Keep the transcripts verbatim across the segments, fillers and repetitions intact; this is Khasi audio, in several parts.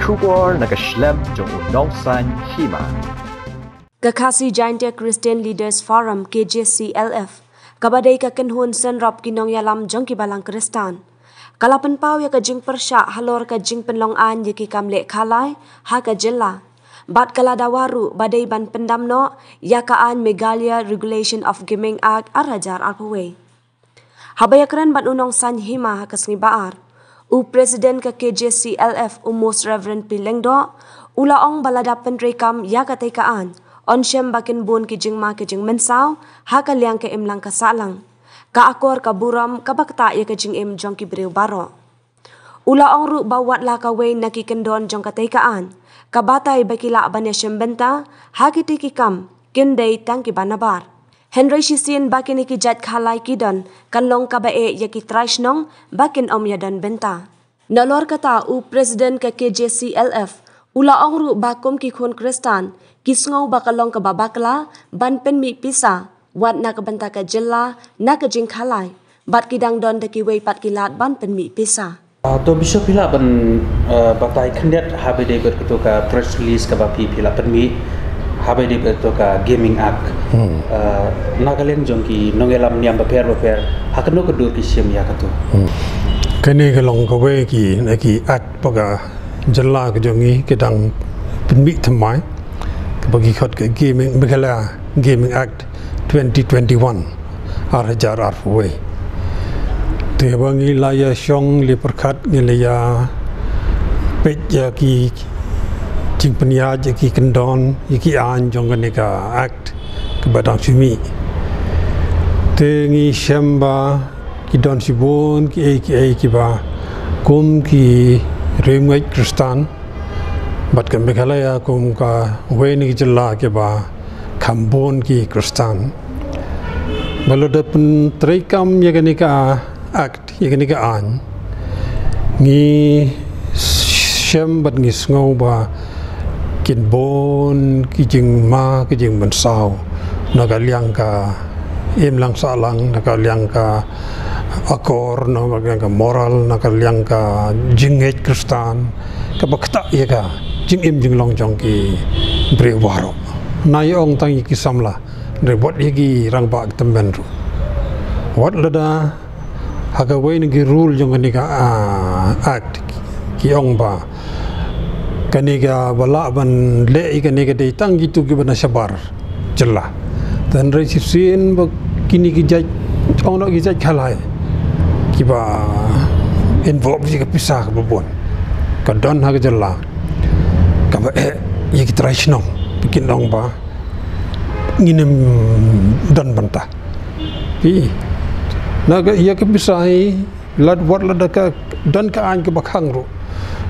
Khubor na ka shlem jong u Nongsaiñ Hima. Ka Khasi Jaintia Christian Leaders Forum, K J C L F, kaba dei ka kynhun seng rop ki nongïalam jong ki balang Khristan, ka la pynpaw ïa ka jingpyrshah halor ka jingpynlong aiñ ïa ki kam leh khalai ha ka jylla, bad ka la dawa ruh ba dei ban pyndam noh ïa ka aiñ Meghalaya Regulation of Gaming Act ar hajar arphew wei. Haba ïakren bad u Nongsaiñ Hima ha ka sngi ba ar, u President ka K J C L F, u Most Reverend P Lyngdoh, u la ong ba lada pyntreikam ïa katei ka aiñ, yn shem ba kin bun ki jingma ki jingmynsaw ha ka liang ka imlang ka sahlang, ka akor ka burom kaba ktah ïa ka jingim jong ki briew baroh. U la ong ruh ba wat la kawei na ki kyndon jong katei ka aiñ, ka batai ba ki lah ban ïashem bynta ha kitei ki kam kin dei tang kiba nabar. Hynrei shisien ba kine ki jait khalai ki don, kan long kaba eh ïa ki trai shnong ba kin ym ïadon bynta. Nalor kata, u President ka K J C L F u la ong ruh ba kum ki khun Khristan, ki sngew ba ka long kaba bakla ban pynmih pisa, wat na ka bynta ka jylla na ka jingkhalai, bad ki dang don da kiwei pat ki lad ban pynmih pisa. Ah, to Bishop, phi lah ban, eh, batai khyndiat haba ïadei bad kato ka press release kaba phi, phi la pynmih haba ïadei bad kato ka Gaming Act. Hmm. Eh, na ka liang jong ki nongïalam niam bapher bapher, ha kano ka dur ki shim ïa kato? Hmm. Kane ka long kawei ki, na ki act ba ka jylla ka jong ngi ki dang pynmih thymmai, kaba ki khot ka Gaming, Meghalaya Gaming Act twenty twenty-one, ar hajar arphew wei. Te ba ngi la ïa shong, la pyrkhat, ngi la ïa peit ïa ki jingpynïaid, ïa ki kyndon, ïa ki aiñ jong kane ka act kaba dang shu mih. Te ngi shem ba ki don shibun kiei kiei kiba kum ki riewngeit Khristan, bad ka Meghalaya kum kawei na ki jylla kiba kham bun ki Khristan. Ba lada pyntreikam ïa kane ka act, ïa kane ka aiñ, ngi shem bad ngi sngew ba kin bun ki jingma ki jingmynsaw na ka liang ka imlang sahlang, na ka liang ka akor, na ka liang ka moral, na ka liang ka jingngeit Khristan, kaba ktah ïa ka jingim jinglong jong ki briew baroh. Nga ong tang ïa ki samla, hynrei wat ïa ki rangbah ki tymmen ruh. Wat lada ha kawei na ki rule jong kane ka, ah, act, ki ong ba kane kaba lah ban leh ïa kane ka dei tang kito kiba na shabar jylla. Te hynrei shisien ba kine ki jait, ong noh ki jait khalai, kiba involve ïa ka pisa kaba bun, ka don ha ka jylla, kaba eh ïa ki trai shnong, kin ong ba ngin ym don bynta. Phi, na ka, ïa ka pisa hi, lad, wat lada ka don ka aiñ kaba khang ruh,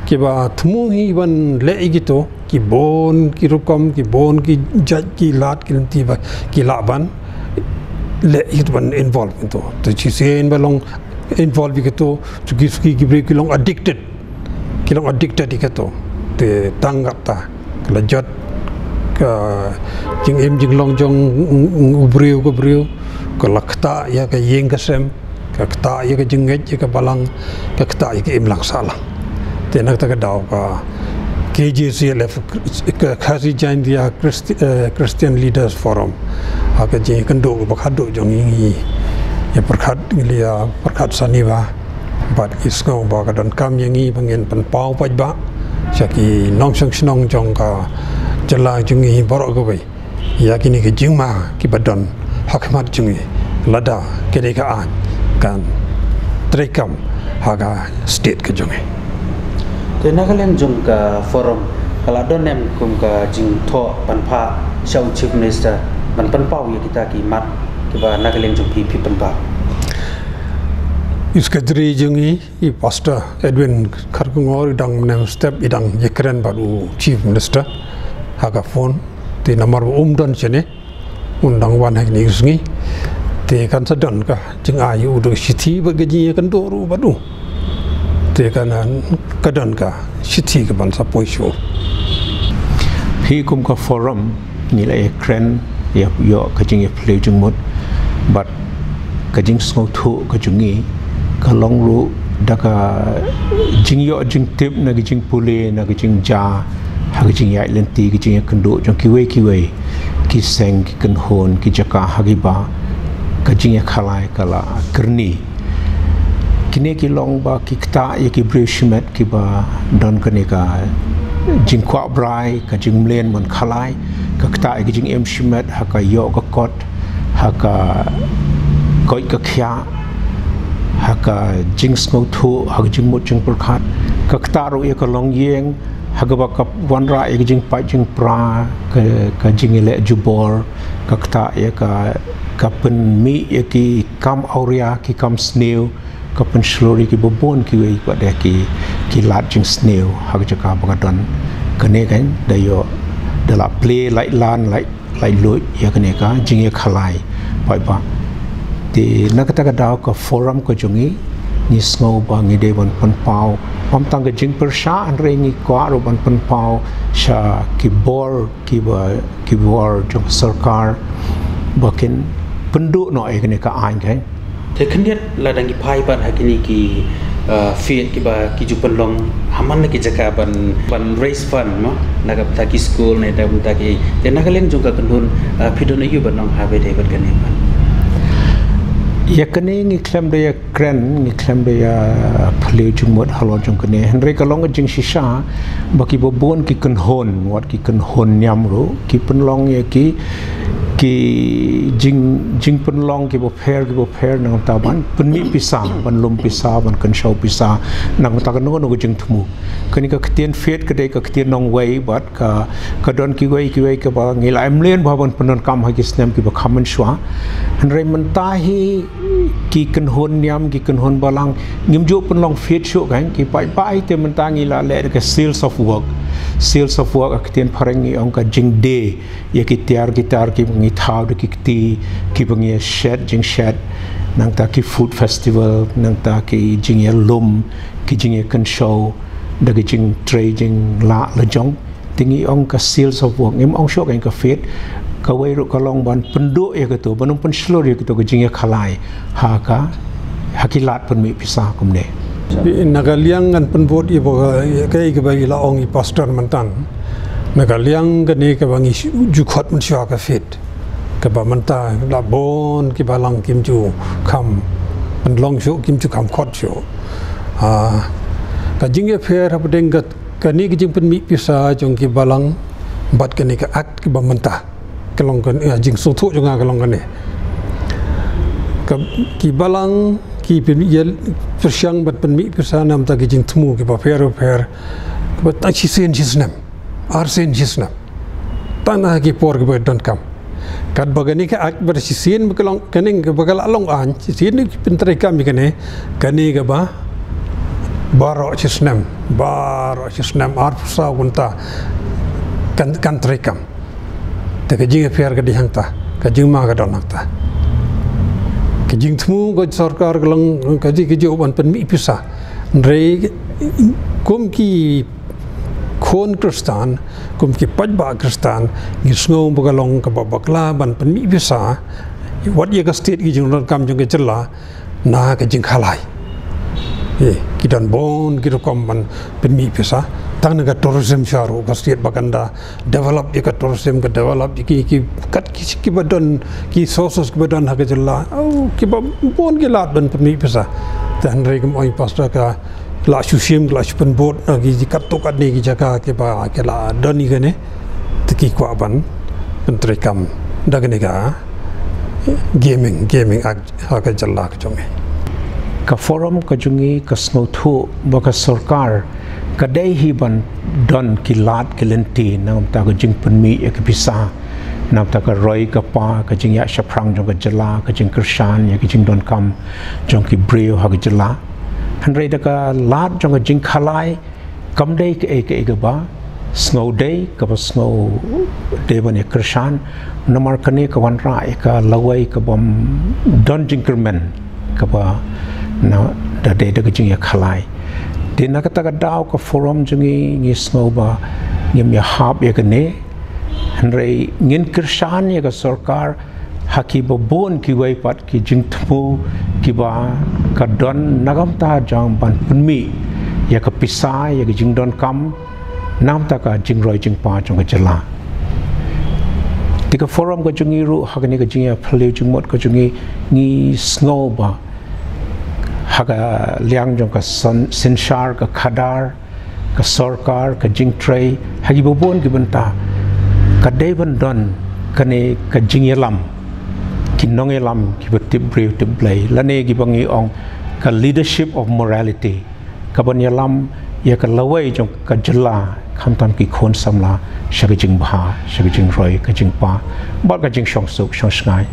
kiba thmu hi ban leh ïa kito, ki bun ki rukom, ki bun ki jait, ki lad, ki lynti ba ki lah ban leh ïa kito, ban involve ïa kito. Te shisien ba long involve ïa kito, suki suki ki briew ki long addicted. Ki long addicted ïa kato. Te tang katta ka la jot ka jingim jinglong jong u briew ka briew, ka la ktah ïa ka ïing ka sem, ka ktah ïa ka jingngeit ïa ka balang, ka ktah ïa ka imlang sahlang. Te na kata ka daw ka K J C L F, ka Khasi Jaintia Christi-, eh, Christian Leaders Forum, ha ka jingïakynduh kaba khadduh jong ngi, ngi ïa pyrkhat, ngi la ïa pyrkhat shaniwar, bad ngi sngew ba ka donkam ïa ngi ba ngin pynpaw paidbah sha ki nongshong shnong jong ka jylla jong ngi baroh kawei ïa kine ki jingma kiba don ha khmat jong ngi, lada kane ka aiñ kan treikam ha ka state ka jong ngi. Te na ka liang jong ka forum, ka la don em kum ka jingthoh ban phah sha u Chief Minister ban pynpaw ïa kita ki mat kiba na ka liang jong phi phi pynpaw? I Secretary jong ngi, i Pastor Edwin Kharkongor, i dang mynne step i dang ïakren bad u Chief Minister ha ka phone. Te namar ba um don shane, un dang wan ha kine ki sngi. Te kan sa don ka jingai u da ka shithi bad ka jingïakynduh ruh bad u. Te kan, ka don ka shithi kaban sa poi shuh. Phi kum ka forum ngi la ïakren, ïa, ïoh ka jingïaphylliew jingmut bad ka jingsngewthuh ka jong ngi ka long ruh Da ka jingïoh jingtip na ka jingpule, na ka jingjia, ha ka jingïaid lynti, ka jingïakynduh jong kiwei kiwei ki seng, ki kynhun, ki jaka ha kiba ka jingïakhalai ka la kyrni. Kine ki long ba ki ktah ïa ki briew shimet kiba don kane ka jingkwah brai, ka jingmlien ban khalai, ka ktah ïa ka jingim shimet ha ka ïoh ka kot, ha ka koit ka khiah, ha ka jingsngewthuh, ha ka jingmut jingpyrkhat, ka ktah ruh ïa ka longïing, ha kaba ka wanrah ïa ka jingpait jingpra, ka, ka jingïaleh jubor, ka ktah ïa ka, ka pynmih ïa ki kam awria, ki kam sniew, ka pynshlur ïa kiba bun kiwei pat de ki, ki lad jingsniew ha ka jaka ba ka don. Kane kan da ïoh, da la plie lait lan, lait, lait luid ïa kane ka jingïakhalai paidbah. Te na kata ka daw ka forum ka jong ngi, ngi sngew ba ngi dei ban pynpaw, ym tang ka jingpyrshah, hynrei ngi kwah ruh ban pynpaw sha ki bor, kiba, ki bor jong ka sorkar ba kin pynduh noh ïa kane ka aiñ kan. Te khyndiat lada ngi phai pat ha kine ki, uh, field kiba ki ju pynlong ha man la ki jaka ban, ban raise fund mo, na ka bynta ki school ne na ka bynta ki, te na ka liang jong ka kynhun, uh, phi don aïu ban ong ha ba ïadei bad kane pat? Ïa kane ngi khlem da ïakren, ngi khlem da ïaphylliew jingmut halor jong kane, hynrei ka long ka jingshisha ba kiba bun ki kynhun, wat ki kynhun niam ruh, ki pynlong ïa ki, ki jing, jingpynlong kiba pher, kiba pher, na ka bynta ban pynmih pisa, ban lum pisa, ban kynshew pisa, na ka bynta kano kano ka jingthmu. Kane ka ktien field ka dei ka ktien nongwei, bad ka, ka don kiwei kiwei kaba ngi la ai mlien bha ban pyndonkam ha ki snem kiba kham mynshuwa. Hynrei mynta hi ki kynhun niam, ki kynhun balang, ngim ju pynlong field shuh kan, ki paidbah, te mynta ngi la leh da ka sales of work. Sales of work ha ka ktien phareng ngi ong ka jingdie ïa ki tiar, ki tiar kiba ngi thaw da ki kti, kiba ngi ïashet, jingshet, nangta ki food festival, nangta ki jingïalum, ki jingïakynshew, da ki jingtrei jinglah lajong. Te ngi ong ka sales of work, ngim ong shuh kan ka field. Kawei ruh ka long ban pynduh ïa kato, ban ym pynshlur ïa kato ka jingïakhalai ha ka, ha ki lad pynmih pisa kumne. Na ka liang ngan pynbud ïa ba ka, ïa kaei kaba i la ong i pastor mynta. Na ka liang kane kaba ngi ju khot mynshuwa ka field, kaba mynta la bun ki balang kim ju kham pynlong shuh, kim ju kham khot shuh. Ah, ka jingïapher hapdeng ka, kane ka jingpynmih pisa jong ki balang bad kane ka act kaba mynta, ka long kane, eh, jingsngewthuh jong nga ka long kane. Ka, ki balang ki pyn, ïa, pyrshang ban pynmih pisa na ka bynta ki jingthmu kiba pher pher, kiba tang shisien shisnem, arsien shisnem, tang na ki por kiba donkam. Katba kane ka act ba shisien ba ka long, kane kaba ka la long aiñ, shisien ki pyntreikam ïa kane, kane kaba baroh shisnem, baroh shisnem arphew saw kynta kan, kan treikam. Te ka jingïapher ka dei hangta, ka jingma ka don hangta. Ka jingthmu ka sorkar ka long ka jingkyrkhu ban pynmih pisa. Hynrei kum ki khun Khristan, kum ki paidbah Khristan, ngi sngew ba ka long kaba bakla ban pynmih pisa, wat ïa ka state, ki jingdonkam jong ka jylla na ka jingkhalai. Eh, ki don bun ki rukom ban pynmih pisa, tang na ka tourism sha ruh ka state ba kan da develop ïa ka tourism, ka develop ïa ki, ki, kat ki, kiba don, ki sources kiba don ha ka jylla. Oh, kiba bun ki lad ban pynmih pisa. Te hynrei kum ong i pastor ka la shu shim, ka la shu pynbud na ki katto katne ki jaka kiba ki la don ïa kane. Te ki kwah ban pyntreikam da kane ka Gaming, Gaming Act ha ka jylla ka jong ngi. Ka forum ka jong ngi ka sngewthuh ba ka sorkar ka dei hi ban don ki lad ki lynti na ka bynta ka jingpynmih ïa ki pisa, na ka bynta ka roi ka par, ka jingïaid shaphrang jong ka jylla, ka jingkyrshan ïa ka jingdonkam jong ki briew ha ka jylla. Hynrei da ka lad jong ka jingkhalai, kam dei kaei kaei kaba sngew dei, kaba sngew dei ban ïa kyrshan, namar kane ka wanrah ïa ka lawei kabym don jingkyrmen, kaba na da dei da ka jingïakhalai. Te na kata ka daw ka forum jong ngi, ngi sngew ba ngim ïahap ïa kane, hynrei ngin kyrshan ïa ka sorkar ha kiba bun kiwei pat ki jingthmu, kiba ka don na ka bynta jong ban pynmih ïa ka pisa, ïa ka jingdonkam na ka bynta ka jingroi jingpa jong ka jylla. Te ka forum ka jong ngi ruh ha kane ka jingïaphylliew jingmut ka jong ngi, ngi sngew ba ha ka liang jong ka synshar, ka khadar, ka sorkar, ka jingtrei ha kiba bun ki bynta, ka dei ban don kane ka jingïalam ki nongïalam kiba tip briew tip Blei, lane kiba ngi ong ka leadership of morality, ka ban ïalam ïa ka lawei jong ka jylla, khamtam ki khun samla, sha ka jingbha, sha ka jingroi, ka jingpa bad ka jingshongsuk shongshngaiñ.